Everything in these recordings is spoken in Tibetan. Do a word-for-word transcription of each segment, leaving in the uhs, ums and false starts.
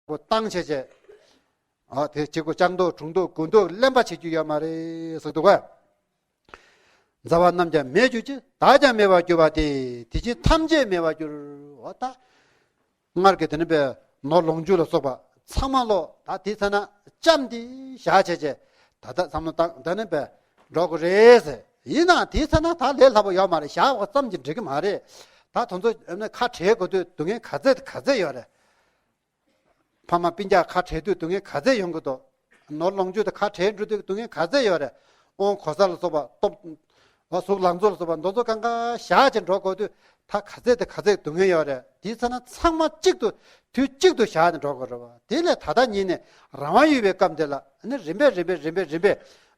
པོ་བཏང་བྱས་བྱས། ཨ་དེ་གཅིག་པོ་ལྕགས་མདོག་དྲུང་མདོག་དགུ་མདོག་གླེན་པ་བྱེད་རྒྱུ་ཡོད་མ་རེད་ཟེར་འདུག་ག་མཛའ་བ་རྣམས་ཀྱང་མེད་གྱུར་ཅིག་བདག་ཀྱང་མེད་པར་གྱུར་པ་སྟེ། དེ་བཞིན་ཐམས་ཅད་མེད་པར་གྱུར། འོ་ད། སྔར་གྱི་དེ་ནི་པའི་ནོར་ལོངས་སྤྱོད་ལ་སོགས་པ་ཚང་མ་ལོ་ད་དེ་ཚ་ན་ཅམ་དེ་བཞག་བྱས་བྱས། ད་ལྟ་བསམ་བློ་བཏང་ད་ནི་པའི་འགྲོ་དགོས་རེད་ཟེར། ཡིན་ནའང་དེ་ཚ་ན་ད་ལས་སླ་པོ་ཡོད་མ་རེད། བཞག་པ་ཙམ་གྱིས་འགྲིག་གི་མ་རེད། ད་དེ་ཚོ་ཁ་བྲལ་དགོས་དུས་སྡུག་བསྔལ་ག་ཚད་ག་ཚད་ཡོད་རེད། ཕ་མ་སྤུན་ཀྱག་ཁ་བྲལ་དུས་སྡུག་བསྔལ་ག་ཚད་ཡོང་གི་འདུག་ནོར་ལོངས་སྤྱོད་དེ་ཁ་བྲལ་འགྲོ་དུས་སྡུག་བསྔལ་ག་ཚད་ཡོད་རེད། དབང་གོ་ས་ལ་སོགས་པ་སྟོབས། བ་གཟུགས་ལང་ཚོ་ལ་སོགས་པ་མདོ་ཚོ་གང་ག་བཞག་ཅིང་འགྲོ་དགོས་དུས་ད་ག་ཚད་དེ་ག་ཚད་སྡུག་བསྔལ་ཡོད་རེད། དེའི་ཚེ་ན་ཚང་མ་གཅིག་ཏུ་དུས་གཅིག་ཏུ་བཞག་ནས་འགྲོ་དགོས་རེད་བ། དེ་ལས་ད་ལྟ་ཉིད་ནས་རང་དབང་ཡོད་པའི་སྐབས་འདི་ལ་ནི་རིམ་པས་རིམ་པས་རིམ་པས་རིམ་པས་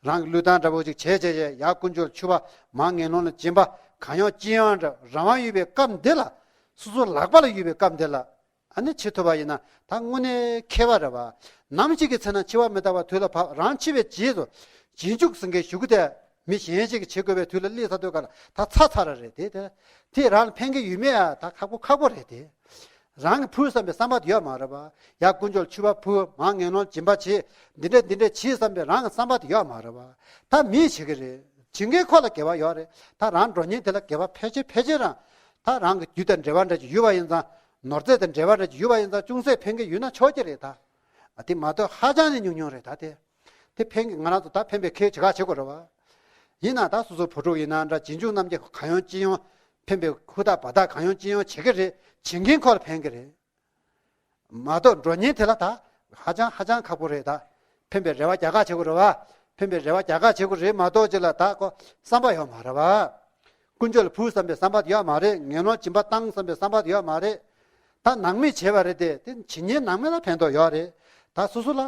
རང་གི་བློས་བཏང་འདྲ་པོ་ཅིག་བྱས་བྱས་བྱས། ཡར་ཀུན་སྤྱོད་ལ་ཆུད་པ། མར་ངན་སློང་ལ་སྦྱིན་པ། གང་ཡོང་ཅི་ཡོང་འདྲ་རང་དབང་ཡོད་པའི་སྐབས་འདི་ལ། སོ་སོ་ལག་པ་ལ་ཡོད་པའི་སྐབས་འདི་ལ། ཨ་ནི་བྱེད་ཐུབ་པ་ཡིན་ན་ད་དངོས་གནས་མཁས་པ་རེད་བ། ནམ་ཞིག་གི་ཚེ་ན་འཆི་བ་མི་རྟག་པ་དུས་ལ་བབ། རང་འཆི་བའི་རྗེས་སུ་རྗེས་འཇུག་ཟེར་མཁན་ཞུ་གི་དེ་མི་གཞན་ཞིག་གིས་བྱེད་དགོས་པའི་དུས་ལ་སླེབས་ཚར་དུས་ག་ལ་ད་ཚར་ཚར་རེད་དེ། དེ་དེ་རང་ལ་ཕན་གི་ཡོད་མེད་ཨ་ད་ཁག་པོ་ཁག་པོ་རེད་དེ། རང་གི་ཕུལ་བསམ་པའི་བསམ་པ་དེ་ཡོད་མ་རེད་བ། ཡར་ཀུན་སྤྱོད་ལ་ཆུད་པ་ཕུལ། མར་ངན་སློང་སྦྱིན་པ་བྱེད། འདི་འདྲས་འདི་འདྲས་བྱེད་བསམ་པའི་རང་གི་བསམ་པ་དེ་ཡོད་མ་རེད་བ། ད་མིས་བྱེད་ཀྱི་རེད། བྱེད་མཁན་ཁོ་ལ་དགེ་བ་ཡོད་རེད། ད་རང་འགྲོ་ཉིན་དེ་ལ་དགེ་བ་ཕལ་ཆེར་ཕལ་ཆེར་རང་། ད་རང་གི་རྒྱུ་དང་འབྲེལ་བ་འདྲ་ཅིག་ཡོད་པ་ཡིན་ཙང་། ནོར་རྫས་དང་འབྲེལ་བ་འདྲ་ཅིག་ཡོད་པ་ཡིན་ཙང་ཅུང་ཟད་ཕན་གྱི་ཡོད་ན་ཆོག་གི་རེད་ད། ཨ་དེ་མ་གཏོགས་ཧ་ཅང་ནས་ཉུང་ཉུང་རེད་ད་དེ། དེ་ཕན་གྱི་ང་རང་ཚོ་ད་ཕན་པའི་ཁེ་བྱེད་ག་བྱེད་དགོས་རེད་བ། ཡིན་ན་ད་སོ་སོ་བུ་ཕྲུག་ཡིན་ན་འདྲ་རྗེས་འཇུག་རྣམས་ཀྱི་གང་ཡོང་ཅི་ཡོང་ཕན་པའི་ཧུར་ཐག་འབད་ཐག་གང་ཡོང་ཅི་ཡོང་བྱེད་ཀྱི་རེད། བྱེད་མཁན་ཁོ་ལ་ཕན་གྱི་རེད། མ་གཏོགས་འགྲོ་ཉིན་དེ་ལ་ད་ཧ་ཅང་ཧ་ཅང་ཁག་པོ་རེད་ད། ཕན་པའི་རེ་བ་རྒྱག་ག་བྱེད་དགོས་རེད་བ། ཕན་པའི་རེ་བ་རྒྱག་ག་བྱེད་དགོས་རེད་མ་གཏོགས་ཅི་ལ་ད་ཁོ་བསམ་པ་ཡོད་མ་རེད་བ། ཀུན་སྤྱོད་ལ་ཕུལ་བསམ་པའི་བསམ་པ་ཡོད་མ་རེད། ངན་སློང་སྦྱིན་པ་བཏང་བསམ་པའི་བསམ་པ་ཡོད་མ་རེད། ད་ནང་མིས་བྱས་པ་རེད་དེ། དེ་ཇི་སྙེད་ནང་མི་ལ་ཕན་ཐོགས་ཡོད་རེད། ད་སོ་སོ་ལ་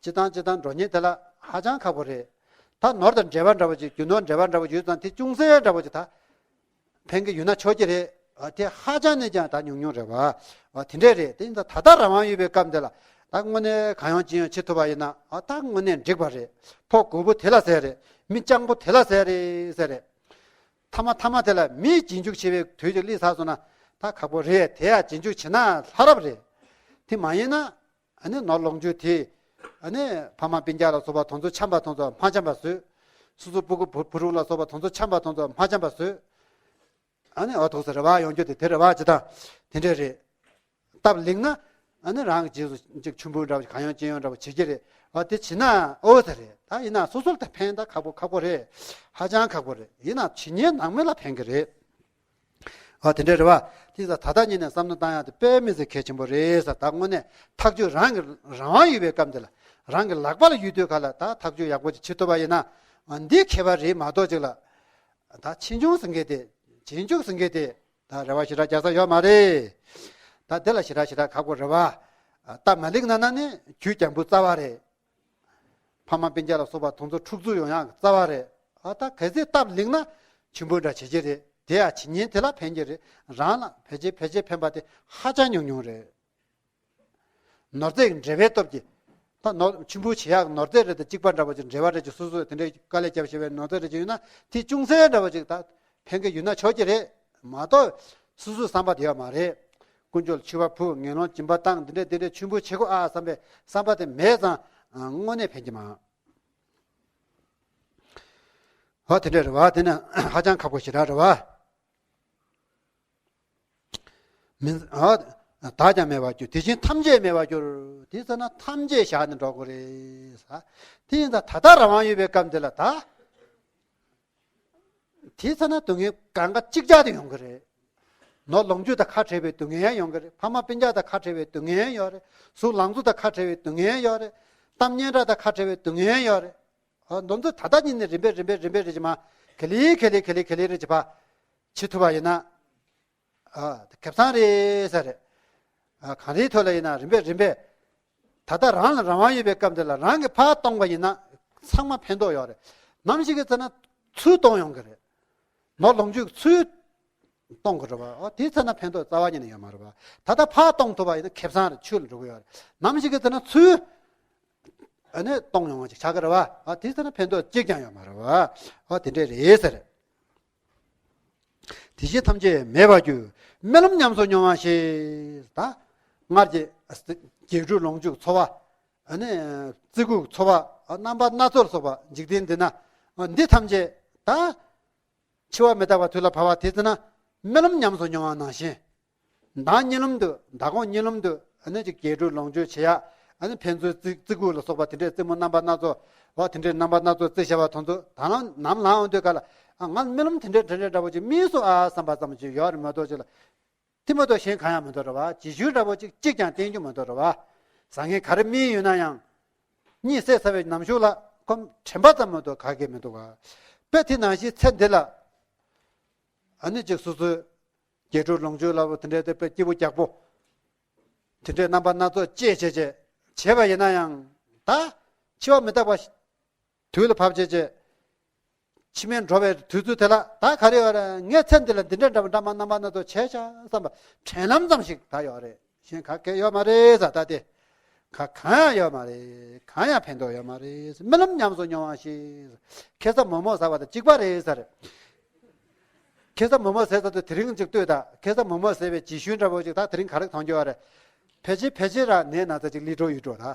སྤྱི་བཏང་སྤྱི་བཏང་འགྲོ་ཉིན་དེ་ལ་ཧ་ཅང་ཁག་པོ་རེད། ད་ནོར་དང་འབྲེལ་བ་འདྲ་བོ་ཅིག་རྒྱུ་ནོར་འབྲེལ་བ་འདྲ་བོ་ཡོད་ཙང་དེ་ཅུང་ཟད་འདྲ་བོ་ཅིག་ད། ཕན་གྱི་ཡོད་ན་ཆོག་གི་རེད། ཨ་དེ་ཧ་ཅང་ནས་ཀྱང་ད་ཉུང་ཉུང་རེད་བ། ཨ་དེ་འདྲས་རེད། དེ་ཡིན་ཙང་ད་ལྟ་རང་དབང་ཡོད་པའི་སྐབས་འདི་ལ་ད་དངོས་གནས་གང་ཡོང་ཅི་ཡོང་བྱེད་ཐུབ་པ་ཡིན་ན་ཨ་ད་དངོས་གནས་འགྲིག་པ་རེད། ཕོ་རྒོད་པོ་དེ་ལ་ཟེར་རེད། མི་སྤྱང་པོ་དེ་ལ་ཟེར་རེད་ཟེར་རེད། ཐ་མ་ཐ་མ་དེ་ལ་མིས་རྗེས་འཇུག་བྱེད་པའི་དུས་ཅིག་སླེབས་ཚར་སོང་ན་ད་ཁག་པོ་རེད། དེ་ཡང་རྗེས་འཇུག་བྱེད་ན་ལྷ་རབ་རེད། དེ་མ་ཡིན་ན། ཨ་ནི་ནོར་ལོངས་སྤྱོད་དེ། ཨ་ནི་ཕ་མ་སྤུན་ཀྱག་ལ་སོགས་པ་དེ་ཚོ་འཆམ་པ་དེ་ཚོ་མ་འཆམ་པ་བཟོས། སོ་སོ་སྤུ་གུ་བུ་བུ་ཕྲུག་ལ་སོགས་པ་དེ་ཚོ་འཆམ་པ་དེ་ཚོ་མ་འཆམ་པ་བཟོས། ཨ་ནི་འོ་ཐུག་ས་རེ་བ་ཡོང་རྒྱུ་དེ་དེ་རེ་བ་ཇི་ལྟར་དེ་འདྲས་རེད། སྟབས་ལེགས་ན་ཨ་ནི་རང་གི་རྗེས་སུ་ཅིག་ཆུང་བུ་འདྲ་བ་གང་ཡོང་ཅི་ཡོང་འདྲ་བ་བྱེད་ཀྱི་རེད། ཨ་དེ་བྱེད་ན་ཨོ་ད་རེད། ད་ཡིན་ན་སོ་སོར་ད་ཕན་ད་ཁག་པོ་ཁག་པོ་རེད། ཧ་ཅང་ཁག་པོ་རེད། ཡིན་ན་ཇི་སྙེད་ནང་མི་ལ་ཕན་གྱི་རེད། ཨ་དེ་འདྲ་རེད་བ། དེ་ཚ་ད་ལྟ་ཉིད་ནས་བསམ་བློ་བཏང་ཡག་དེ་དཔེ་མི་སྲིད་གལ་ཆེན་པོ་རེད་ཟེར། ད་དངོས་གནས་ཐག་གཅོད་རང་གི་རང་དབང་ཡོད་པའི་སྐབས་འདི་ལ་རང་གི་ལག་པ་ལ་ཡོད་དུས་ག་ལ་ད་ཐག་གཅོད་ཡག་པོ་ཅིག་བྱེད་ཐུབ་པ་ཡིན་ན། ཨ་འདི་མཁས་པ་རེད་མ་གཏོགས་ཅིག་ལ། ད་ཕྱིས་འབྱུང་ཟེར་མཁན་དེ་རྗེས་འཇུག་ཟེར་མཁན་དེ་ད་རེ་བ་ཞེ་དྲག་རྒྱག་ས་ཡོད་མ་རེད། ད་དེ་ལ་ཞེ་དྲག་ཞེ་དྲག་ཁག་པོ་རེད་བ། ད་མ་ལེགས་ན་ན་ནི་རྒྱུ་རྐྱང་པོ་རྩ་བ་རེད། ཕ་མ་སྤུན་ཀྱག་ལ་སོགས་པ་དེ་ཚོ་འཁྲུག་རྩོད་ཡོང་ཡག་རྩ་བ་རེད། ཨ་ད་གལ་སྲིད་སྟབས་ལེགས་ན་ཆེན་པོ་འདྲ་བྱེད་ཀྱི་རེད། དེ་ཡང་ཇི་སྙེད་དེ་ལ་ཕན་གྱི་རེད། རང་ལ་ཕལ་ཆེར་ཕལ་ཆེར་ཕན་པ་དེ་ཧ་ཅང་ཉུང་ཉུང་རེད། ནོར་རྫས་ཀྱི་འབྲེལ་བའི་སྟོབས་ཀྱིས། ད་ནོར་ཆེན་པོ་བྱེད་ཡག་ནོར་རྫས་རེ་དང་གཅིག་པ་འདྲ་བོ་ཅིག་འབྲེལ་བ་རེ་ཅིག་སོ་སོས་དེ་འདྲའི་དཀའ་ལས་བརྒྱབ་བྱས་པའི་ནོར་རྫས་རེ་ཅིག་ཡོད་ན་དེ་ཅུང་ཟད་འདྲ་བོ་ཅིག་ད་ཕན་གྱི་ཡོད་ན་ཆོག་གི་རེད་མ་གཏོགས་སོ་སོའི་བསམ་པ་དེ་ཡོད་མ་རེད། དཀོན་མཆོག་ལ་མཆོད་པ་ཕུལ། ངན་སློང་སྦྱིན་པ་བཏང་། འདི་འདྲས་འདི་འདྲས་ཆེན་པོ་བྱེད་དགོས་ཨ་བསམ་པའི་བསམ་པ་དེ་མེད་ཙང་དངོས་གནས་ཕན་གྱི་མ། ཧོ་དེ་འདྲས་རེད་བ། དེ་ནི་ཧ་ཅང་ཁག་པོ་ཞེ་དྲག་རེད་བ། མིན། ཨ། བདག་ཀྱང་མེད་པར་གྱུར། དེ་བཞིན་ཐམས་ཅད་མེད་པར་གྱུར། དེ་ཚ་ན་ཐམས་ཅད་བཞག་ནས་འགྲོ་དགོས་རེད་ས། དེ་ཡིན་ཙང་ད་ལྟ་རང་དབང་ཡོད་པའི་སྐབས་འདི་ལ་ད། དེ་ཚ་ན་སྡུག་བསྔལ་གང་ག་ཅིག་ཅར་དུ་ཡོང་གི་རེད། ནོར་ལོངས་སྤྱོད་དང་ཁ་བྲལ་བའི་སྡུག་བསྔལ་ཡང་ཡོང་གི་རེད། ཕ་མ་སྤུན་ཀྱག་དང་ཁ་བྲལ་བའི་སྡུག་བསྔལ་ཡང་ཡོད་རེད། གཟུགས་ལང་ཚོ་དང་ཁ་བྲལ་བའི་སྡུག་བསྔལ་ཡང་ཡོད་རེད། གཏམ་སྙན་གྲགས་དང་ཁ་བྲལ་བའི་སྡུག་བསྔལ་ཡང་ཡོད་རེད། ཨ་འདི་ཚོ་ད་ལྟ་ཉིད་ནས་རིམ་པས་རིམ་པས་རིམ་པས་རེ་ཅིག་མ་ག་ལེ་ག་ལེ་ག་ལེ་ག་ལེ་རེ་ཅིག་ཕ་བྱེད་ཐུབ་པ་ཡིན་ན། ཨ་ཁེ་བཟང་རེད་ཟེར་རེད། ཨ་གང་རེའི་ཐོག་ལ་ཡིན་ན་རིམ་པས་རིམ་པས། ད་ལྟ་རང་ལ་རང་དབང་ཡོད་པའི་སྐབས་འདི་ལ་རང་གིས་ཕར་གཏོང་པ་ཡིན་ན་ཚང་མ་ཕན་ཐོགས་ཡོད་རེད། ནམ་ཞིག་གི་ཚེ་ན་ཚུར་གཏོང་ཡོང་གི་རེད། ནོར་ལོངས་སྤྱོད་ཚུར་གཏོང་གི་རེད་བ། ཨ་དེའི་ཚེ་ན་ཕན་ཐོགས་རྩ་བ་ཉིད་ནས་ཡོད་མ་རེད་བ། ད་ལྟ་ཕར་གཏོང་ཐུབ་པ་ཡིན་ན་ཁེ་བཟང་རེད། ཆོས་ལ་འགྲོ་གི་ཡོད་རེད། ནམ་ཞིག་གི་ཚེ་ན་ཚུར་ཨ་ནི་གཏོང་ཡོང་བ་ཅིག་ཆགས་ཀྱི་རེད་བ། ཨ་དེའི་ཚེ་ན་ཕན་ཐོགས་གཅིག་ཀྱང་ཡོད་མ་རེད་བ། ཨ་དེ་འདྲས་རེད་ཟེར། དེ་བཞིན་ཐམས་ཅད་མེད་པར་གྱུར། རྨི་ལམ་ཉམས་སུ་མྱོང་བ་ཞིག་ད་སྔར་གྱི་ རྒྱས་འབྲུ་ལོངས་སྤྱོད་ཚོར་བ། ཨ་ནི་བརྩི་བཀུར་ཚོར་བ། རྣམ་པ་སྣ་ཚོགས་ལ་སོགས་པ་འཇིག་རྟེན་འདི་ན་འདི་ཐམས་ཅད་ད། འཆི་བ་མི་རྟག་པ་དུས་ལ་བབ་པ་དེ་ཚེ་ན་རྨི་ལམ་ཉམས་སུ་མྱོང་བ་ནང་བཞིན། མདང་གཉིད་ལམ་དུ་མདང་དགོང་གཉིད་ལམ་དུ་ཨ་ནི་ཅིག་རྒྱས་འབྲུ་ལོངས་སྤྱོད་བྱེད་ཡ། ཨ་ནི་ཕན་ཚུན་བརྩི་བརྩི་བཀུར་ལ་སོགས་པ་དེ་འདྲའི་རྩེད་མོ་རྣམ་པ་སྣ་ཚོགས། འོ་དེ་འདྲའི་རྣམ་པ་སྣ་ཚོགས་རྩེ་བྱ་བ་དེ་ཚོ་ད་ལམ་ནམ་ལངས་འོང་དུས་ག་ལ། ཨ་ང་རྨི་ལམ་དེ་འདྲའི་དེ་འདྲའི་འདྲ་པོ་ཅིག་རྨིས་སོང་ཨ་བསམ་པ་ཙམ་ཅིག་ཡོད་རེད་མ་གཏོགས་ཅིག་ལ། དེ་མ་གཏོགས་གཞན་གང་ཡང་མི་འདུག་རེད་བ། རྗེས་ཤུལ་འདྲ་པོ་ཅིག་གཅིག་ཀྱང་བསྟན་རྒྱུ་མི་འདུག་རེད་བ། བཟང་ངན་ག་རེ་རྨིས་ཡོད་ན་ཡང་། གཉིད་སད་ཚར་བའི་ནམ་གཞུག་ལ་ཁོ་དྲན་པ་ཙམ་མ་གཏོགས་ག་གེ་མི་འདུག་ག་དཔེ་དེ་ནང་བཞིན་ཚེ་འདི་ལ། ཨ་ནི་ཅིག་སོ་སོའི་རྒྱས་འབྲུ་ལོངས་སྤྱོད་ལ་དེ་འདྲའི་དེ་དཔེ་སྐྱིད་པོ་རྒྱགས་པོ། དེ་འདྲའི་རྣམ་པ་སྣ་ཚོགས་སྤྱད་བྱས་བྱས་བྱས་པ་ཡིན་ན་ཡང་། ད་འཆི་བ་མི་རྟག་པ་དུས་ལ་བབ་བྱས་བྱས། འཆི་མེད་འགྲོ་བའི་དུས་ཚོད་དེ་ལ་ད་ག་རེ་ཡོད་རེད། ངས་ཚེ་འདི་ལ་འདི་འདྲ་འདྲ་པོ་འདྲ་མ་རྣམ་པ་སྣ་ཚོགས་བྱས་ཤག་བསམ་པ་དྲན་ལམ་ཙམ་ཞིག་ད་ཡོད་རེད། གཞན་ག་གེ་ཡོད་མ་རེད་ཟེར། ད་དེ་ག་གང་ཡང་ཡོད་མ་རེད། གང་ཡང་ཕན་ཐོགས་ཡོད་མ་རེད། རྨི་ལམ་ཉམས་སུ་མྱོང་བ་ཞིག་ཁ་སང་མོག་མོག་ཟ་བ་དང་གཅིག་པ་རེད་ཟེར། ཁ་སང་མོག་མོག་ཟས་ཚར་དུས་དེ་རིང་ཅིག་ལྟོས་དང་། ཁ་སང་མོག་མོག་ཟས་པའི་རྗེས་ཤུལ་འདྲ་པོ་ཅིག་ད་དེ་རིང་ག་རེ་མཐོང་རྒྱུ་ཡོད་རེད། ཕལ་ཆེར་ཕལ་ཆེར་ར་ནད་ན་ཚ་ཅིག་སླེབས་འགྲོ་ཡོད་འགྲོ་ད།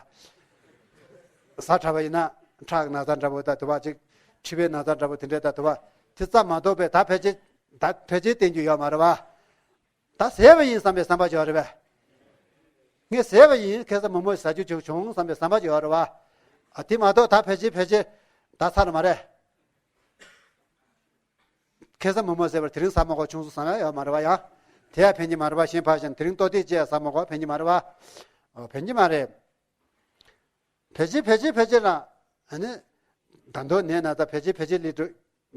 ཟ་དྲགས་པ་ཡིན་ན་ཁྲག་ན་ཚ་འདྲ་པོ་ད་དུ་བ་ཅིག་མཁྲིས་པའི་ན་ཚ་འདྲ་པོ་དེ་འདྲས་ད་དུ་བ་དེ་རྩ་མ་གཏོགས་པའི་ད་ཕལ་ཆེར་ད་ཕལ་ཆེར་བསྟན་རྒྱུ་ཡོད་མ་རེད་བ། ད་ཟས་པ་ཡིན་བསམ་པའི་བསམ་པ་ཅིག་ཡོད་རེད་པས། ངས་ཟས་པ་ཡིན། ཁ་སང་མོག་མོག་ཟ་རྒྱུ་བྱུང་བྱུང་བསམ་པའི་བསམ་པ་ཅིག་ཡོད་རེད་བ། ཨ་དེ་མ་གཏོགས་ད་ཕལ་ཆེར་ཕལ་ཆེར་ད་ཚར་མ་རེད། ཁ་སང་མོག་མོག་ཟས་པར་དེ་རིང་ཟ་མ་དགོས་བྱུང་སོང་བསམ་ཡ་ཡོད་མ་རེད་བ་ཡ། དེ་ཡ་ཕན་གྱི་མ་རེད་བ། གཞན་ཕར་བཞག་དེ་རིང་ལྟོ་ལྡིར་ཅིག་ཟ་མ་དགོས་ཕན་གྱི་མ་རེད་བ། ཨོ་ཕན་གྱི་མ་རེད། ཕལ་ཆེར་ཕལ་ཆེར་ཕལ་ཆེར་རང་ཨ་ནི་ད་དུང་ནད་ན་ཚ་ཕལ་ཆེར་ཕལ་ཆེར་སླེབས་འགྲོ་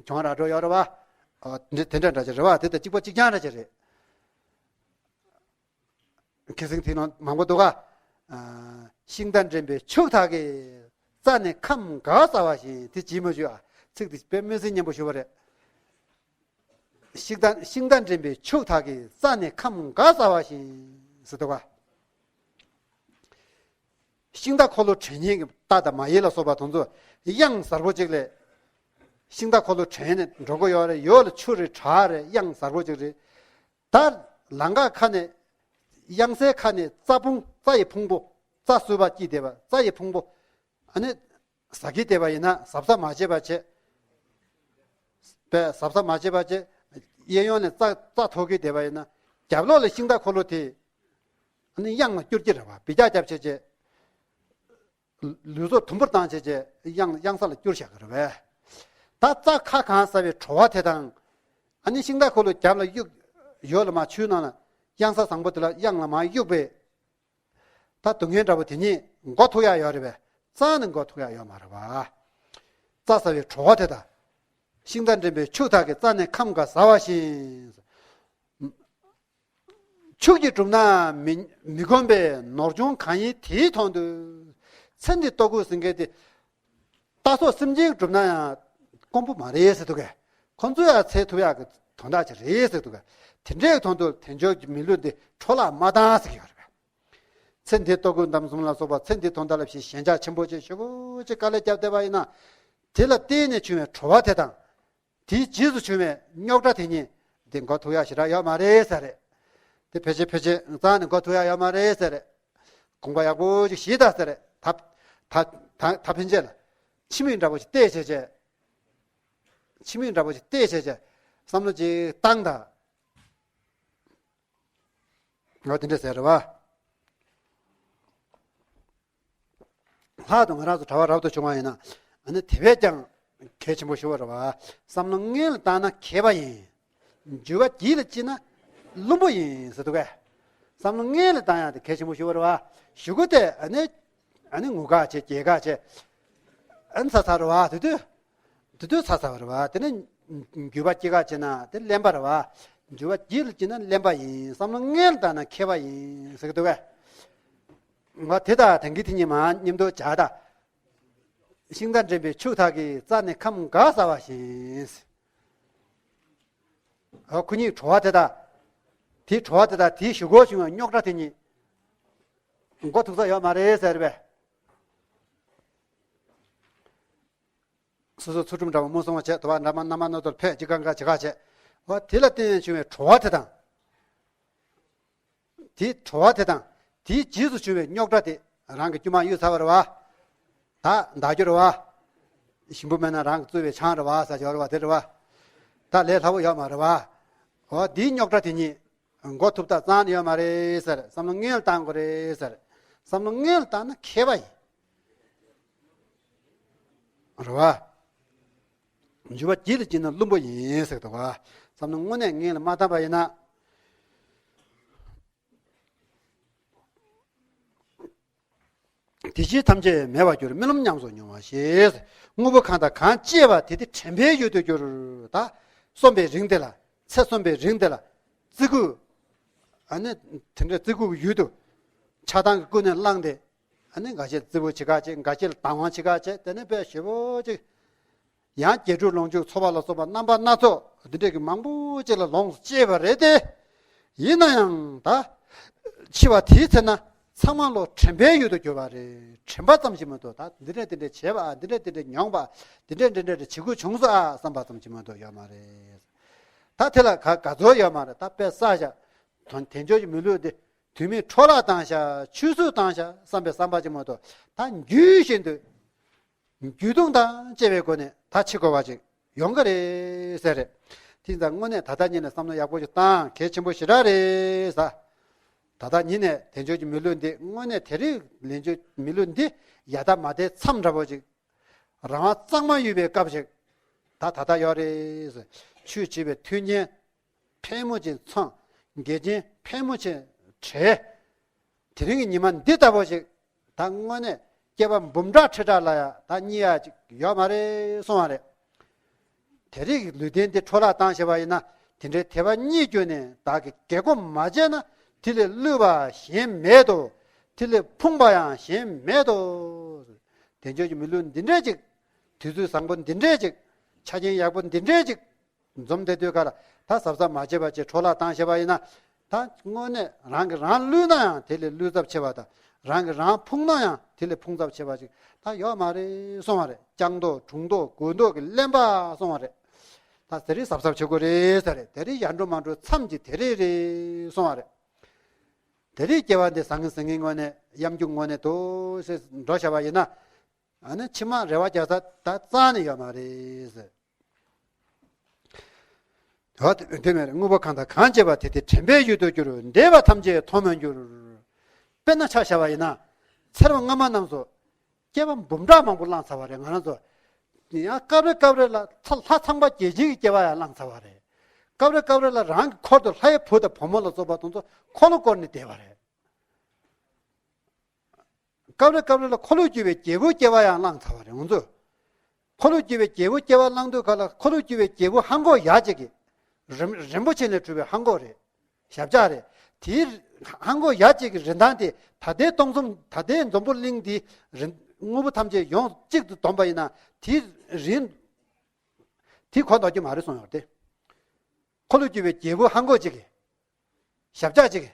གྱོང་རག་འགྲོ་ཡོད་རེད་བ། ཨོ་དེ་འདྲ་འདྲ་འདྲ་ཅིག་རེད་བ། དེ་དང་གཅིག་པ་གཅིག་རྐྱང་འདྲ་ཅིག་རེད། ཁ་སང་དེ་ནང་མང་པོ་འདུག་ག་ཨ། ཤིང་རྟ་འདྲེན་པའི་ཕྱུག་དག་གིས། རྩྭ་ནི་ཁམ་ག་ཟ་བ་བཞིན། དེ་ཇི་མ་ཞུ་ཨ། ཚིག་དེ་དཔེ་སྨོན་ཚིག་སྙན་པོ་ཞུ་བ་རེད། ཤིང་རྟ་ཤིང་རྟ་འདྲེན་པའི་ཕྱུག་དག་གིས། རྩྭ་ནི་ཁམ་ག་ཟ་བ་བཞིན་ཟེར་འདུག་ག་ཤིང་རྟ་འཁོར་ལོ་དྲན་མཁན་གྱི་རྟ་དང་མ་ཡི་ལ་སོགས་པ་དེ་ཚོ་གཡང་གཟར་པོ་ཅིག་ལ། ཤིང་རྟ་འཁོར་ལོ་དྲན་ནས་འགྲོ་གི་ཡོད་རེད། ཡོད་ལ་ཆུ་རེད་བྲག་རེད། གཡང་གཟར་པོ་ཅིག་རེད། ད་ལམ་ཁ་ཁ་ནས་གཡང་སའི་ཁ་ནས་རྩྭ་ཕུང་རྩྭ་ཡི་ཕུང་པོ། རྩྭ་གསོས་པ་སྐྱེས་བསྡད་པ་རྩྭ་ཡི་ཕུང་པོ། ཨ་ནི་ཟ་གི་བསྡད་པ་ཡིན་ན་གཟབ་གཟབ་མ་བྱས་པ་བྱས། པས་གཟབ་གཟབ་མ་བྱས་པ་བྱས། གཡས་གཡོན་ནས་རྩྭ་རྩྭ་འཐོར་གི་བསྡད་པ་ཡིན་ན། རྒྱབ་ལོགས་ལ་ཤིང་རྟ་འཁོར་ལོ་དེ་ཨ་ནི་གཡང་ལ་སྐྱུར་གྱི་རེད་བ། འབུད་རྒྱག་རྒྱབ་བྱས་བྱས། ལུས་སྲོག་དུམ་བུར་བཏང་བྱས་བྱས་གཡང་གཡང་ས་ལ་བསྐྱུར་བཞག་གི་རེད་པས། ད་རྩྭ་ཁ་གང་ཟ་བའི་བྲོ་བ་དེ་དང་། ཨ་ནི་ཤིང་རྟ་འཁོར་ལོ་རྒྱབ་ལ་གཡུག་ཡོད་ལ་མ་ཆུའི་ནང་ལ་གཡང་ས་བཟང་པོ་དེ་ལ་གཡང་ལ་མ་གཡུག་པའི། ད་སྡུག་བསྔལ་འདྲ་པོ་དེ་ཉིད་འགོ་ཐུག་ཡ་ཡོད་རེད་པས། རྩྭ་ནི་འགོ་ཐུག་ཡ་ཡོད་མ་རེད་པ། རྩྭ་ཟ་བའི་བྲོ་བ་དེ་དང་། ཤིང་རྟ་འདྲེན་པའི་ཕྱུག་དག་གིས། རྩྭ་ནི་ཁམ་ག་ཟ་བ་བཞིན། ཕྱུགས་ཀྱིས་བསྒྲུབས་ན་མི་མི་ཁོམ་པའི། ནོར་ཆུང་གང་ཡིན་དེའི་དོན་དུ། ཚེ་འདི་ལྟོ་གོས་ཟེར་མཁན་དེ། རྟ་སོགས་སེམས་ཅན་བསྒྲུབས་ན་ཡང་དཀོན་པོ་མ་རེད་ཟེར་འདུག་གས། ཁོ་ཚོ་ཡང་ཚེ་ཐུབ་ཡག་གི་དོན་དག་ཅིག་རེད་ཟེར་འདུག་གས། དེ་འདྲའི་དོན་དུ་དལ་འབྱོར་གྱི་མི་ལུས་འདི་འཕྲོ་བརླག་མ་བཏང་ཟེར་གྱི་ཡོད་རེད་པས། ཚེ་འདི་ལྟོ་གོས་འདམ་གསུམ་ལ་སོགས་པ་ཚེ་འདིའི་དོན་དག་ལ་ཞེ་ཞེན་ཆགས་ཆེན་པོ་ཅིག་ཞེ་པོ་ཅིག་དཀའ་ལས་བརྒྱབ་བསྡད་པ་ཡིན་ན། དེ་ལ་བརྟེན་ནས་བྱུང་བའི་བྲོ་བ་དེ་དང་། དེའི་རྗེས་སུ་བྱུང་བའི་རྙོག་དྲ་དེ་གཉིས་དེ་འགོ་ཐུག་ཡག་ཞེ་དྲག་ཡོད་མ་རེད་ཟེར་རེད། དེ་ཕལ་ཆེར་ཕལ་ཆེར་རྩ་ནས་འགོ་ཐུག་ཡག་ཡོད་མ་རེད་ཟེར་རེད། དགོངས་པ་ཡག་པོ་ཅིག་བཞེས་དང་ཟེར་རེད། ད་ད་ད་ད་ཕན་ཆད་ལ་ཕྱི་མིག་འདྲ་པོ་ཞིག་བལྟས་བྱས་བྱས། ཕྱི་མིག་འདྲ་པོ་ཞིག་བལྟས་བྱས་བྱས། བསམ་བློ་ཅིག་བཏང་དང་། ང་དེ་འདྲ་ཟེར་རེད་བ། ལྷག་ཏུ་ང་རང་ཚོ་གྲྭ་པ་རབ་ཏུ་བྱུང་བ་ཡིན་ན། ཨ་ནི་དེ་བས་ཀྱང་གལ་ཆེན་པོ་ཞུ་བ་རེད་བ། བསམ་བློ་སྔོན་ལ་བཏང་ན་མཁས་པ་ཡིན། འགྱུར་བ་རྗེས་ལ་སྐྱེས་ན་བླུན་པོ་ཡིན་ཟེར་འདུག་གས། བསམ་བློ་སྔོན་ལ་བཏང་ཡག་དེ་གལ་ཆེན་པོ་ཞུ་བ་རེད་བ། གཞུག་གུ་དེ་ཨ་ནི་ཨ་ནི་ངུ་ག་བྱེད་སྐྱེ་ག་བྱེད། ཨ་ནི་ཚ་ཚ་རེད་བ། དེ་དུས། དེ་དུས་ཚ་ཚ་བ་རེད་བ། དེ་ནི་འགྱུར་བ་སྐྱེ་ག་བྱེད་ན་དེ་གླེན་པ་རེད་བ། འགྱུར་བ་རྗེས་ལ་སྐྱེས་ན་གླེན་པ་ཡིན། བསམ་བློ་སྔོན་ལ་བཏང་ན་མཁས་པ་ཡིན་ཟེར་གི་འདུག་གས། ང་དེ་དང་དེང་གི་དེ་གཉིས་མ་མཉམ་དུ་བྱ་དང་། ཤིང་རྟ་འདྲེན་པའི་ཕྱུག་དག་གིས། རྩྭ་ནི་ཁམ་ག་ཟ་བ་བཞིན། ཨ་ཁོ་གཉིས་བྲོ་བ་དེ་དང་། དེའི་བྲོ་བ་དེ་དང་དེའི་གཞུག་གུར་བྱུང་བའི་རྙོག་དྲ་དེ་གཉིས་འགོ་ཐུག་ས་ཡོད་མ་རེད་ཟེར་བས། སོ་སོ་ཚུལ་ཁྲིམས་འདྲ་བ་མུ་སོང་བ་བྱས། དུ་བ་འདྲ་མ་རྣམ་པ་སྣ་ཚོགས་ཕེབས་ཀྱི་གང་ག་བྱེད་ག་བྱས། འོ་དེ་ལ་བརྟེན་ནས་བྱུང་བའི་བྲོ་བ་དེ་དང་། དེའི་བྲོ་བ་དེ་དང་ དེའི་རྗེས་སུ་བྱུང་བའི་རྙོག་དྲ་དེ་རང་གི་རྒྱུ་མ་གཡུག་ཚར་བ་རེད་བ། ད་འདག་རྒྱུ་རེད་བ། ཞིམ་པོ་མེད་ན་རང་གི་བཙོས་པའི་ཆང་རེད་བ་ཟ་རྒྱུ་རེད་བ། དེ་རེད་བ། ད་ལས་སླ་པོ་ཡོད་མ་རེད་བ། འོ་དེའི་རྙོག་དྲ་དེ་ཉིད་མགོ་ཐུབ་ཐག་གཙང་ནས་ཡོད་མ་རེད་ཟེར། བསམ་བློ་སྔོན་ལ་བཏང་དགོས་རེད་ཟེར། བསམ་བློ་སྔོན་ལ་བཏང་ན་མཁས་པ་ཡིན། རེད་བ། འཇུ་བ་གྱིས་ལ་བྱིན་ན་བླུན་པོ་ཡིན་ཟེར་འདུག་བ། བསམ་བློ་དངོས་གནས་སྔོན་ལ་མ་བཏང་པ་ཡིན་ན། དེ་ཕྱིར་ཐམས་ཅད་མེད་པར་འགྱུར། རྨི་ལམ་ཉམས་སུ་མྱོང་བ་ཞེས། དངོས་པོ་གང་དང་གང་སྐྱེས་པ་དེ་དེ་དྲན་པའི་ཡུལ་དུ་གྱུར། ད་སོམ་པའི་རིང་དེ་ལ། ཚེ་སོམ་པའི་རིང་དེ་ལ། བརྩི་བཀུར། ཨ་ནི་དེ་འདྲའི་བརྩི་བཀུར་གྱི་ཡུལ་དུ་ཆགས་སྡང་གིས་ཀུན་ནས་བསླངས་ཏེ། ཨ་ནི་འགའ་ཤས་བརྩི་བཀུར་བྱེད་ཁ་བྱེད། འགའ་ཤས་ལ་དང་བ་བྱེད་ཁ་བྱེད། དེ་ནས་དཔེ་ཞེ་པོ་ཅིག་ཡང་དགེ་ཕྲུག་ལོངས་སྤྱོད་འཚོ་བ་ལ་སོགས་པ་རྣམ་པ་སྣ་ཚོགས་འདི་འདྲ་གི་མང་པོ་ཅིག་ལ་ལོངས་སུ་སྤྱད་པ་རེད་དེ། ཡིན་ན་ཡང་ད་འཆི་བ་དེའི་ཚེ་ན་ཚང་མ་ལོ་དྲན་པའི་ཡུལ་དུ་གྱུར་པ་རེད། དྲན་པ་ཙམ་ཞིག་མ་གཏོགས། ད་འདི་འདྲ་འདི་འདྲ་བྱས་པ། འདི་འདྲ་འདི་འདྲ་མྱོང་བ། འདི་འདྲ་འདི་འདྲ་བྱེད་དགོས་བྱུང་སོང་ཨ་བསམ་པ་ཙམ་ཞིག་མ་གཏོགས་ཡོད་མ་རེད། ད་དེ་ལ་ག་ག་ཚོད་ཡོད་མ་རེད། ད་དཔེ་བསགས་བཞག་དོན་དལ་འབྱོར་གྱི་མི་ལུས་འདི་དུས་མིན་འཕྲོ་བརླག་བཏང་བཞག་ཆུད་ཟོས་བཏང་བཞག་བསམ་པའི་བསམ་པ་ཅིག་མ་གཏོགས། ད་རྒྱུན་བཞིན་དུ་རྒྱུན་མཐོང་དང་བཅས་པའི་སྒོ་ནས་ད་འཆི་དགོས་པ་ཅིག་ཡོང་གི་རེད་ཟེར་རེད། དེ་ཙང་དངོས་གནས་ད་ལྟ་ཉིད་ནས་བསམ་བློ་ཡག་པོ་ཞིག་བཏང་། གལ་ཆེན་པོ་ཞེ་དྲག་རེད་ཟེར། ད་ལྟ་ཉིད་ནས་དལ་འབྱོར་གྱི་མི་ལུས་འདི། དངོས་གནས་དེ་རིང་དལ་འབྱོར་མི་ལུས་འདི་ཡ་ད་མ་བདེ་མཚམས་འདྲ་པོ་ཅིག་རང་དབང་གཙང་མ་ཡོད་པའི་སྐབས་ཤིག་ད་ད་ལྟ་ཡོད་རེད་ཟེར། ཆོས་བྱེད་པའི་མཐུན་རྐྱེན་ཕལ་མོ་ཆེ་ཚང་། འགལ་རྐྱེན་ཕལ་མོ་ཆེ་བྲལ། དེ་རིང་གི་ཉི་མ་འདི་ལྟ་བུ་ཞིག་ད་དངོས་གནས་སྐྱེ་བ་འབུམ་ཕྲག་ཁྲི་ཕྲག་ལ་ཡང་ད་རྙེད་ཡ་ཅིག་ཡོད་མ་རེད་གསུང་བ་རེད། དེ་རིང་གི་ལུས་རྟེན་འདི་འཕྲོ་བརླག་བཏང་ཤེས་པ་ཡིན་ན། དེ་འདྲའི་དད་པ་རྙེད་གྱུར་ནས་བདག་གིས་དགེ་སྒོ་མ་བྱས་ན། དེ་ལས་བསླུས་པ་གཞན་མེད་དོ། དེ་ལས་ཕུང་པ་ཡང་གཞན་མེད་དོ། དལ་འབྱོར་གྱི་མི་ལུས་འདི་འདྲས་ཅིག་དུས་ཚོད་བཟང་པོ་འདི་འདྲས་ཅིག་ཆ་རྐྱེན་ཡག་པོ་འདི་འདྲས་ཅིག་འཛོམས་བསྡད་དུས་ག་ལ། ད་གཟབ་གཟབ་མ་བྱས་པ་བྱས་འཕྲོ་བརླག་བཏང་ཤེས་པ་ཡིན་ན། ད་དངོས་གནས་རང་གིས་རང་བསླུས་ན་ཡང་དེ་ལས་བསླུས་ཚབས་ཆེ་བ་དང་། རང་གིས་རང་ཕུང་ན་ཡང་དེ་ལས་ཕུང་ཚབས་ཆེ་བ་ཅིག་ད་ཡོད་མ་རེད་གསུང་བ་རེད། ལྕགས་མདོག་དྲུང་མདོག་དགུ་མདོག་གི་གླེན་པ་གསུང་བ་རེད། ད་དེ་རིང་གཟབ་གཟབ་བྱེད་དགོས་རེད་ཟེར་རེད། དེ་རིང་ཡར་འགྲོ་མར་འགྲོ་མཚམས་ཀྱི་དེ་རིང་རེད་གསུང་བ་རེད། དེ་རིང་སྐྱེ་བ་འདི་བཟང་ངན་ཟེར་མཁན་དངོས་གནས་གཡམ་རྒྱུག་དངོས་གནས་འདུག་ཟེར་འགྲོ་བྱ་བ་ཡིན་ན། ཨ་ནི་ཕྱི་མ་རེ་བ་རྒྱག་ས་ད་རྩ་ནས་ཡོད་མ་རེད་ཟེར། འོ་དེ་མེད་རེད། དངོས་པོ་གང་དང་གང་སྐྱེས་པ་དེ་དེ་དྲན་པའི་ཡུལ་དུ་གྱུར། འདས་པ་ཐམས་ཅད་མཐོང་མ་གྱུར། དཔེར་ན་ཆ་བཞག་པ་ཡིན་ན། ཚེ་རབས་སྔ་མ་རྣམས་སུ་སྐྱེས་པ་འབུམ་ཕྲག་མང་པོ་བླངས་ཚར་བ་རེད། ང་རང་ཚོ་ཡང་སྐབས་རེ་སྐབས་རེ་ལ་ཚ་ལྷ་ཚངས་པ་རྒྱལ་ཆེན་གྱི་སྐྱེ་བ་ཡང་བླངས་ཚར་བ་རེད། སྐབས་རེ་སྐབས་རེ་ལ་རང་གི་འཁོར་དུ་ལྷའི་བུ་དང་བུ་མོ་ལ་སོགས་པ་དེ་ཚོ་འཁོར་ལོ་བསྐོར་ནས་བསྡད་པ་རེད། སྐབས་རེ་སྐབས་རེ་ལ་འཁོར་ལོས་སྒྱུར་བའི་རྒྱལ་པོའི་སྐྱེ་བ་ཡང་བླངས་ཚར་བ་རེད། ང་ཚོས་འཁོར་ལོས་སྒྱུར་བའི་རྒྱལ་པོའི་སྐྱེ་བ་བླངས་དུས་ག་ལ། འཁོར་ལོས་སྒྱུར་བའི་རྒྱལ་པོ་ཧང་གོ་ཡ་གཅིག་གི་རིན་རིན་པོ་ཆེ་ལས་གྲུབ་པའི་ཧང་གོ་རེད། ཞབས་ཆག་རེད། དེའི་ཧང་གོ་ཡ་གཅིག་གི་རིན་ཐང་དེ་ད་ལྟའི་སྟོང་འཛོམས། ད་ལྟའི་འཛམ་བུ་གླིང་འདི་རིན་དངོས་པོ་ཐམས་ཅད་ཡོངས་གཅིག་ཏུ་བསྡོམས་པ་ཡིན་ན། དེའི་རིན་དེ་གོ་འདོགས་ཀྱི་མ་རེད་གསུངས་ཡོད་རེད་དེ། འཁོར་ལོས་སྒྱུར་བའི་རྒྱལ་པོ་ཧང་གོ་གཅིག་གི་ཞབས་ཆག་ཅིག་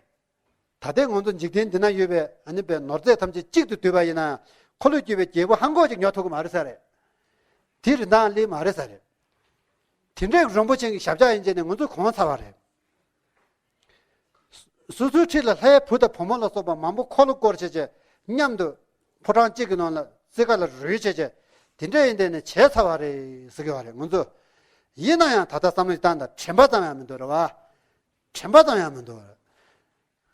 ད་ལྟའི་ང་ཚོ་འཇིག་རྟེན་འདི་ན་ཡོད་པའི་ཨ་ནི་པའི་ནོར་རྫས་ཐམས་ཅད་གཅིག་ཏུ་བསྡུས་པ་ཡིན་ན་ཡང་། འཁོར་ལོས་སྒྱུར་བའི་རྒྱལ་པོ་ཧང་གོ་ཅིག་ཉོ་ཐུབ་ཀྱི་མ་རེད་ས་རེད། དེའི་རིན་ཐང་སླེབས་མ་རེད་ས་རེད། དེ་འདྲའི་རིན་པོ་ཆེ་གི་ཞབས་ཆག་ཡིན་ཅེས་ནས་ང་ཚོས་གོ་ཚར་བ་རེད། སོ་སོའི་འཁྲིས་ལ་ལྷའི་བུ་དང་བུ་མོ་ལ་སོགས་པ་མང་པོ་འཁོར་ལོ་བསྐོར་བྱས་བྱས། མཉམ་དུ་ཕོ་བྲང་གཅིག་གི་ནང་ལ་རྩེ་ཁ་ལ་རོལ་བྱས་བྱས། དེ་འདྲ་ཡིན་དེ་ནས་བྱས་ཚར་བ་རེད་ཟེར་གི་བ་རེད། ང་ཚོས་ཡིན་ན་ཡང་ད་ལྟ་བསམ་བློ་ཞིག་བཏང་དང་། དྲན་པ་ཙམ་ཡང་མི་འདུག་རེད་བ། དྲན་པ་ཙམ་ཡང་མི་འདུག་རེད།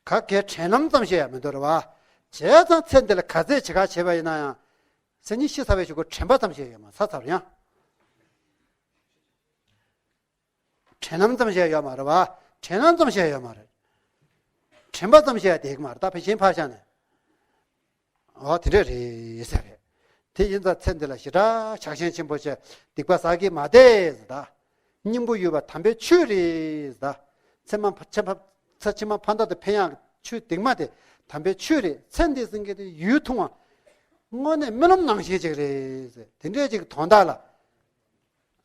ག་གེ་དྲན་ལམ་ཙམ་ཞིག་ཡང་མི་འདུག་རེད་བ། བྱས་ཙང་ཚེ་འདི་ལ་ག་ཚད་བྱེད་ཁ་བྱས་པ་ཡིན་ན་ཡང་། སེམས་ཉིད་ཤི་ཚར་བའི་གཞུག་གུ་དྲན་པ་ཙམ་ཞིག་ཡོད་མ་ཚར་ཚར་ཡང་། དྲན་ལམ་ཙམ་ཞིག་ཡོད་མ་རེད་བ། དྲན་ལམ་ཙམ་ཞིག་ཡོད་མ་རེད། དྲན་པ་ཙམ་ཞིག་བསྡད་ཀྱི་མ་རེད། ད་ཕལ་ཆེར་ཕར་བཞག་ནས། འོ་དེ་འདྲ་རེད་ཟེར་རེད། དེ་ཡིན་ཙང་ཚེ་འདི་ལ་ཞེ་དྲག་ཆགས་ཞེན་ཆེན་པོ་བྱས། སྡིག་པ་བསགས་ཀྱི་མ་བསྡད་ཟེར་ད། སྙིང་པོ་ཡོད་པ་དམ་པའི་ཆོས་རེད་ཟེར་ད། ཚེ་མ་ཕ་ཚེ་ཕ་ཚེ་ཕྱི་མ་ཕ་མཐའ་དང་ཕན་ཡག་ཆོས་སྡིག་མ་དེ་དམ་པའི་ཆོས་རེད། ཚེ་འདི་ཟེར་མཁན་དེ་ཡུན་ཐུང་བ། དངོས་གནས་རྨི་ལམ་ནང་བཞིན་ཅིག་རེད་ཟེར། དེ་འདྲའི་ཅིག་དོན་དག་ལ།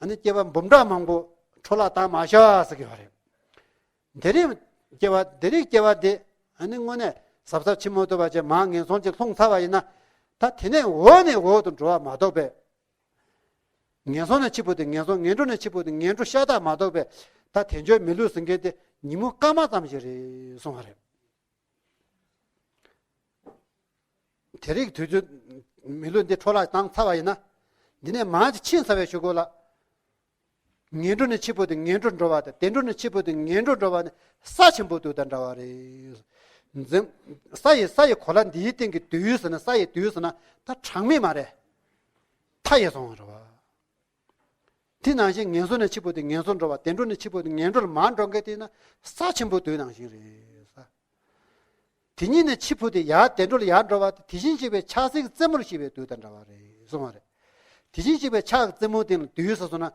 ཨ་ནི་སྐྱེ་བ་འབུམ་ཕྲག་མང་པོ་འཕྲོ་བརླག་བཏང་མ་ཤོག་ཟེར་གྱི་ཡོད་རེད། དེ་རིང་སྐྱེ་བ་དེ་རིང་སྐྱེ་བ་འདི་ཨ་ནི་དངོས་གནས་གཟབ་གཟབ་བྱེད་མ་ཐུབ་པ་བྱས། མར་ངན་སོང་ཅིག་ལྷུང་ཚར་བ་ཡིན་ན། ད་དེ་ནས་འོག་ནས་འོག་ཏུ་འགྲོ་བ་མ་གཏོགས་པའི། ངན་སོང་ནས་འཆི་བ་དེ་ངན་སོང་། ངན་འགྲོ་ནས་འཆི་བ་དེ་ངན་འགྲོ་ཤ་སྟག་མ་གཏོགས་པའི། ད་དལ་འབྱོར་མི་ལུས་ཟེར་མཁན་དེ་ཉིན་མོ་སྐར་མ་ཙམ་ཞིག་རེད་གསུང་བ་རེད། དེ་རིང་དུས་ཚོད་མི་ལུས་འདི་འཕྲོ་བརླག་བཏང་ཚར་བ་ཡིན་ན། འདི་ནས་མར་ཅིག་ཕྱིན་ཚར་བའི་གཞུག་གུ་ལ། ངན་འགྲོ་ནས་འཆི་འཕོ་སྟེ་ངན་འགྲོར་འགྲོ་བ་དང་བདེ་འགྲོ་ནས་འཆི་འཕོ་སྟེ་ངན་འགྲོར་འགྲོ་བ་ནི་ས་ཆེན་པོ་དུས་དང་འདྲ་བ་རེད། འཛིན། ས་ཡི་ས་ཡི་གོ་ལ་འདིའི་སྟེང་གི་དུས་ཟེར་ན་ས་ཡི་དུས་ཟེར་ན་ད་གྲངས་མེད་མ་རེད། མཐའ་ཡས་སོང་བ་རེད་བ། དེ་ནང་བཞིན་ངན་སོང་ནས་འཆི་འཕོ་སྟེ་ངན་སོང་འགྲོ་བ་བདེ་འགྲོ་ནས་འཆི་འཕོ་སྟེ་ངན་འགྲོར་མར་འགྲོ་མཁན་དེ་ན་ས་ཆེན་པོ་དུས་ནང་བཞིན་རེད། དེ་ཉིད་ནས་འཆི་འཕོ་སྟེ་ཡར་བདེ་འགྲོ་ལ་ཡར་འགྲོ་བ་དེ་དེ་བཞིན་གཤེགས་པའི་ཕྱག་འཚལ་གྱི་རྩེ་མོར་གཤེགས་པའི་དུས་དང་འདྲ་བ་རེད་གསུངས་པ་རེད། དེ་བཞིན་གཤེགས་པའི་ཕྱག་གི་རྩེ་མོ་དེ་ལ་དུས་ཟེར་སོང་ན།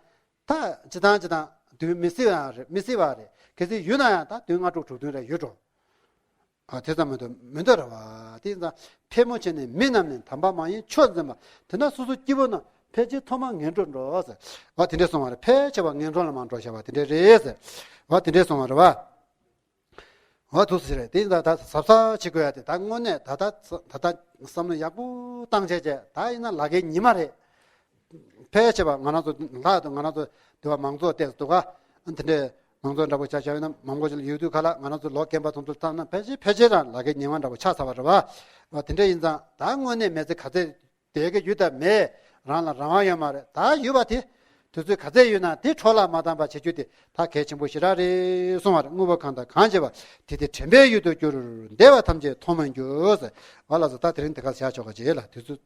ད་སྤྱི་བཏང་སྤྱི་བཏང་དུས་མི་སྲིད་པ་རེད། མི་སྲིད་པ་རེད། གལ་སྲིད་ཡོད་ན་ཡང་ད་དུས་ལྔ་དྲུག་དྲུག་བདུན་རེ་ཡོད་འགྲོ། ཨ་དེ་ཙམ་མི་འདུག་མི་འདུག་རེད་བ། དེ་ཙང་ཕལ་མོ་ཆེ་ནི་མི་རྣམས་ནི་དམ་པ་མ་ཡིན་ཆོས་འཛིན་པ། དེ་ན་སོ་སོ་སྐྱེ་བོ་རྣམས་ཕལ་ཆེར་ཐོག་མར་ངན་འགྲོར་འགྲོ་ཟེར། བ་དེ་འདྲས་གསུངས་པ་རེད། ཕལ་ཆེ་བ་ངན་འགྲོ་ལ་མར་འགྲོ་བྱ་བ་དེ་འདྲས་རེད་ཟེར། བ་དེ་འདྲས་གསུངས་པ་རེད་བ། འོ་ཐུགས་སུ་ཆེ་རེད། དེ་ཡིན་ཙང་ད་གཟབ་གཟབ་བྱེད་དགོས་ཡ་དེ་ད་དངོས་གནས་ད་ལྟ་ད་ལྟ་བསམ་བློ་ཡག་པོ་བཏང་བྱས་བྱས། ད་ཡིན་ན་ལ་ཁའི་ཉི་མ་རེད། ཕལ་ཆེ་བ་ང་རང་ཚོ་ལྷག་ཏུ་ང་རང་ཚོ་དེ་བ་མང་ཚོགས་ཏོག་ཙམ་འདུག་ག་དེ་འདྲའི་མང་ཚོགས་འདྲ་པོ་ཆ་བཞག་ཡོད་ན་མང་པོ་ཞིག་ལ་ཡོད་དུས་ག་ལ་ང་རང་ཚོ་ལོ་རྒན་པ་ཚོ་ཚོ་བཏང་ན་ཕལ་ཆེར་ཕལ་ཆེར་རང་ལ་ཁའི་ཉི་མ་འདྲ་པོ་ཆགས་ཚར་བ་རེད་བ། འོ་དེ་འདྲ་ཡིན་ཙང་ད་དངོས་གནས་མི་ཚེ་ག་ཚོད་བསྡད་ཀྱི་ཡོད་དམ་མེད་རང་ལ་རང་དབང་ཡོད་མ་རེད། ད་ཡོད་པ་དེ་དུས་ཚོད་ག་ཚད་ཡོད་ན་དེ་འཕྲོ་བརླག་མ་བཏང་བ་བྱེད་རྒྱུ་དེ་ད་གལ་ཆེན་པོ་ཞེ་དྲག་རེད་གསུངས་པ་རེད། དངོས་པོ་གང་དང་གང་བྱེད་པ། དེ་དེ་དྲན་པའི་ཡུལ་དུ་གྱུར། འདས་པ་ཐམས་ཅད་མཐོང་མི་འགྱུར་ཟེར། ཨ་ལགས་སོ། ད་དེ་རིང་དེ་ག་བྱ་ཆོག་ག་བྱེད་ལ་དུས་ཚོད།